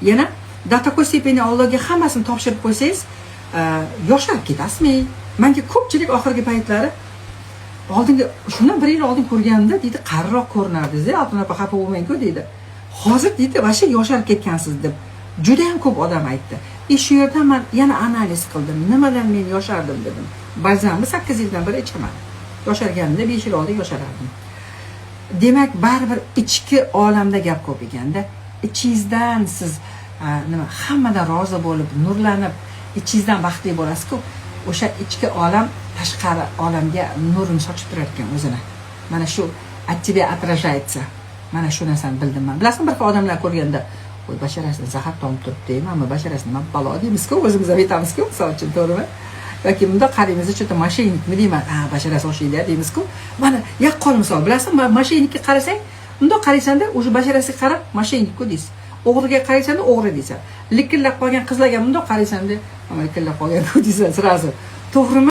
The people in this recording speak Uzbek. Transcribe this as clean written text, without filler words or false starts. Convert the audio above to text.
Yana до такой степени Allohga hammasini topshirib qo'ysangiz, yosharib ketasizmi? Manga ko'pchilik oxirgi paytlari, oldingi, shundan bir yil oldin ko'rganimda, deydi, qariroq ko'rinardingiz, Oltin opa, xafa bo'lmangku, deydi, hozir, deydi, вообще yosharib ketgansiz, deb judayam ko'p odam aytdi. И shu yerdan man yana analiz qildim, nimadan men yoshardim, dedim. Balzamni 8 yildan beri ichaman, yosharganimda 5 yil oldin yosharardim. Demak, baribir ichki olamda gap ko'p ekanda. Ichingizdan siz nima, hammadan rozi bo'lib, nurlanib, ichingizdan baxtli bo'lasizku, o'sha ichki olam tashqari olamga nurini sochib turar ekan o'zini. Mana shu от тебя отражается. Mana shu narsani bildim man. Bilasizmi, bir xil odamlar ko'rganda, voy, basharasini zahar tomib turibdi, mana bu basharasi nima balo, deymizku, o'zimiz ham aytamizku, misol uchun, to'g'rimi? Yoki bundoq qaraymiz, что то мошенник mi deyman, ha, basharasi o'xshaydi, deymizku. Mana yaqqol misol, bilasizmi, мошенник ka qarasang, bundoq qaraysanda, уже basharasiga qarab мошенник ku deysiz. O'g'riga qaraysanda, o'g'ri deysan. Likillab qolgan qizlarga bundoq qaraysanda, mana, likillab qolgan ku, deysan сразу, to'g'rimi?